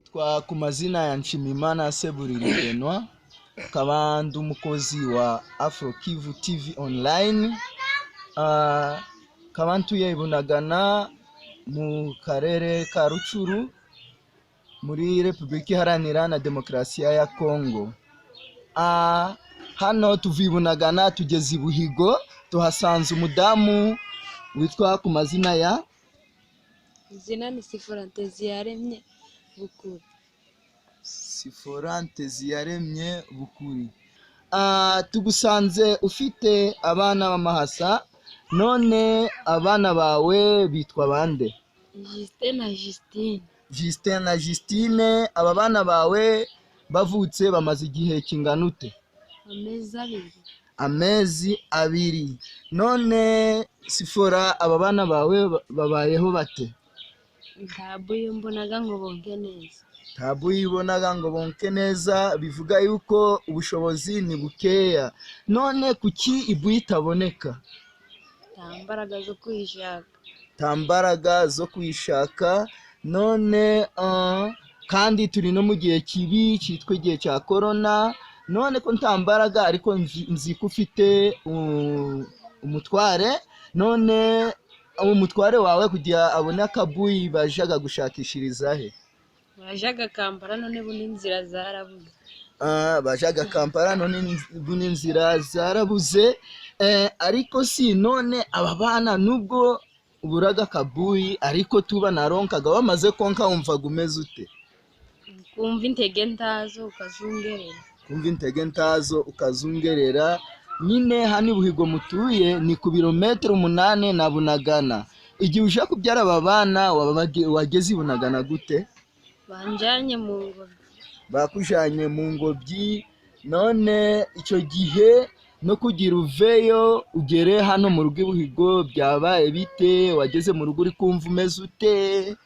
Nitwa ku mazina ya Nshimimana Seburiri Benoit, nkaba ndi umukozi wa Afro Kivu TV Online, nkaba ntuye i Bunagana mu karere ka Rucuru muri Repubulika Iharanira na Demokarasi ya Kongo. Hano tuva i Bunagana tugeze i Buhigo, tuhasanze umudamu witwa ku mazina ya Izina ni Siforantezi yaremye Bukuru. Siforantezi yaremye Bukuri. Tugusanze ufite abana b'amahasa, none abana bawe bitwa bande? Justin na Justine. Justin na Justine. Aba bana bawe bavutse bamaze igihe kingana ute? Amezi 2. Amezi 2. None Sifora, aba bana bawe babayeho bate? Ntabwo iyo mbonaga ngo bonke neza. Ntabwo uyibonaga ngo bonke neza, bivuga yuko ubushobozi ni bukeya. None kuki ibuye itaboneka? Nta mbaraga zo kuyishaka. Nta mbaraga zo kuyishaka. None kandi turi no mu gihe kibi cyitwa igihe cya korona. None ko nta mbaraga, ariko nzi ko ufite umutware. None umutware wawe kugira abone akabuyi bajaga gushakishiriza he? Bajaga Kampala, none buno inzira zarabuze. Bajaga Kampala, none buno inzira zarabuze. Ariko si none aba bana nubwo uburaga akabuyi ariko tuba naronkaga, bamaze konka wumvaga umeze ute? Kumva intege ntazo ukazungerera. Kumva intege ntazo ukazungerera. Nyine hano i Buhigo mutuye ni ku birometero 8 na Bunagana. Igihe ushaka kubyara aba bana wageze i Bunagana gute? Banjanye mu ngobyi. Bakujanye mu ngobyi. None icyo gihe no kugira uveyo ugere hano mu rugo i Buhigo byabaye bite? Wageze mu rugo uri kumva umeze ute?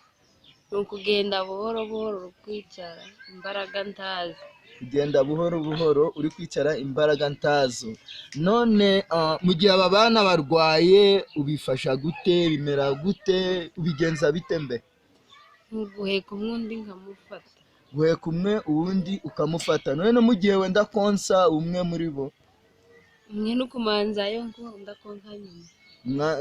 Ni ukugenda buhoro buhoro uri kwicara imbaraga ntazo. Kugenda buhoro buhoro uri kwicara imbaraga ntazo. None mu gihe aba bana barwaye ubifasha gute? Bimera gute? Ubigenza bite mbe? Guheka umwe undi nkamufata. Guheka umwe uwundi ukamufata. None no mu gihe wenda konsa umwe muri bo? Umwe no kumanza yonka undi akonka nyuma.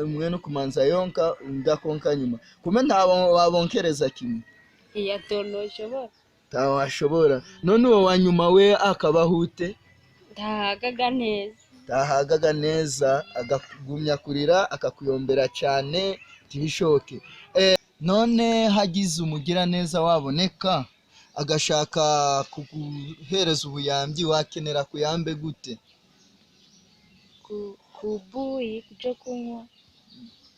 Umwe no kumanza yonka undi akonka nyuma. Kumbe nta wabonkereza kimwe? Iya tonoshobora. Ntawashobora. None uwo wa nyuma we akabaho ute? Ntahagaga neza. Ntahagaga neza, akagumya kurira akakuyombera cyane ntibishoke. None hagize umugiraneza waboneka agashaka kuguhereza ubuyambi, wakenera kuyambe gute? Kubuyi, kucyo kunywa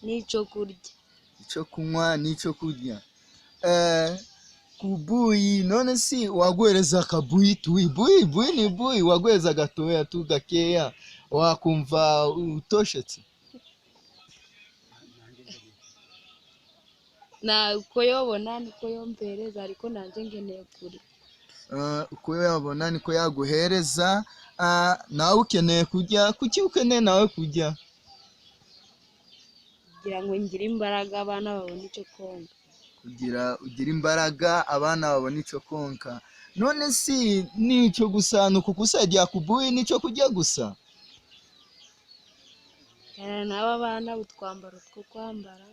n'icyo kurya. Icyo kunywa n'icyo kurya. Kubuyi, none si waguhereza akabuyi tu, ibuyi buyi ni buyi, waguhereza gatoya tu gakeya, wakumva utoshetse? Na uko yobona niko yompereza, ariko nanjye nkeneye kurya. Uko yabona niko yaguhereza. Nawe ukeneye kurya. Kuki ukeneye nawe kurya? Kugira ngo ngire imbaraga abana babone icyo konka. Kugira ugire imbaraga abana babone icyo konka. None si nicyo gusa, ni ukukusaidia kubuyi nicyo kurya gusa? N'aba bana utwambaro two kwambara.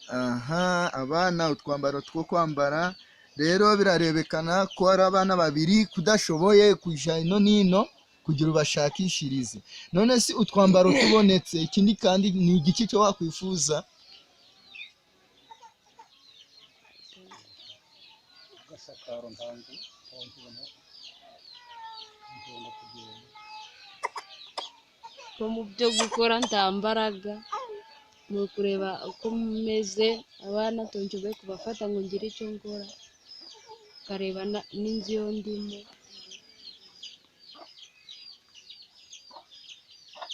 Aha, abana utwambaro two kwambara. Rero birarebekana ko ari abana babiri kudashoboye kuja ino nino kugira ubashakishirize. None si utwambaro tubonetse, ikindi kandi ni igiki cyo wakwifuza? Ko mu byo gukora nta mbaraga, ni ukureba uko meze abana tonjobe kubafata ngo ngire icyo nkora, kareba n'inzu yo ndimo.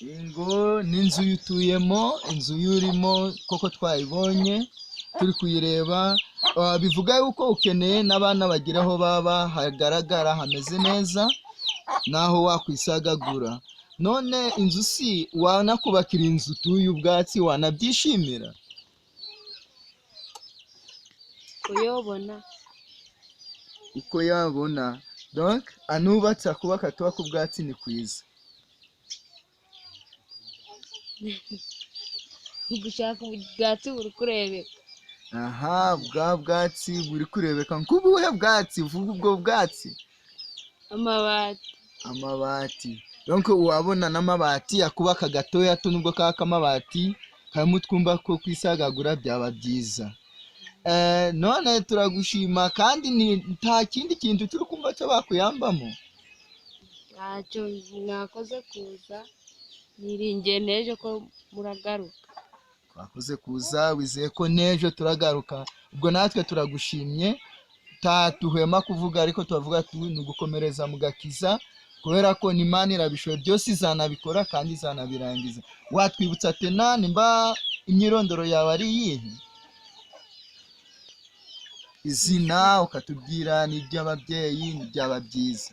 Ingo n'inzu yutuyemo, inzu yurimo koko twayibonye turi kuyireba. Bivuga yuko ukeneye n'abana bagira aho baba hagaragara hameze neza naho wakwisagagura. None inzu si wanakubakira inzu utuye ubwatsi wanabyishimira? Kuyobona. Uko yabona, donc anubatse akubaka tuba ku bwatsi ni kwiza. Gushaka ubwatsi buri kurebeka. Aha, bwa bwatsi buri kurebeka nk'ubuhe bwatsi? Vuga ubwo bwatsi. Amabati. Amabati. Donc uwabona n'amabati akubaka gatoya tu, nubwo kaba k'amabati karimo utwumba two kwisagagura, byaba byiza. None turagushima, kandi ni nta kindi kintu turi kumva cyo bakuyambamo. Ntacyo, mwakoze kuza, niringiye n'ejo ko muragaruka. Twakoze kuza, wizeye ko n'ejo turagaruka. Ubwo natwe turagushimye, tuhwema kuvuga, ariko turavuga ni ugukomereza mu gakiza, kubera ko ni Imana irabishoboye byose, izanabikora kandi izanabirangiza. Watwibutsa tena nimba imyirondoro yawe ari iyihe? Izina ukatubwira n'iby'ababyeyi, byaba byiza.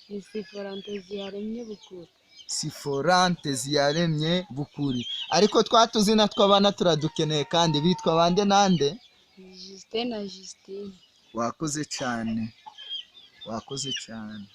Ni Siforante Ziyaremye Bukuru. Siforante Ziyaremye Bukuri. Ariko twa tuzina tw'abana turadukeneye, kandi bitwa bande nande? Justin na Justine. Wakoze cyane, wakoze cyane.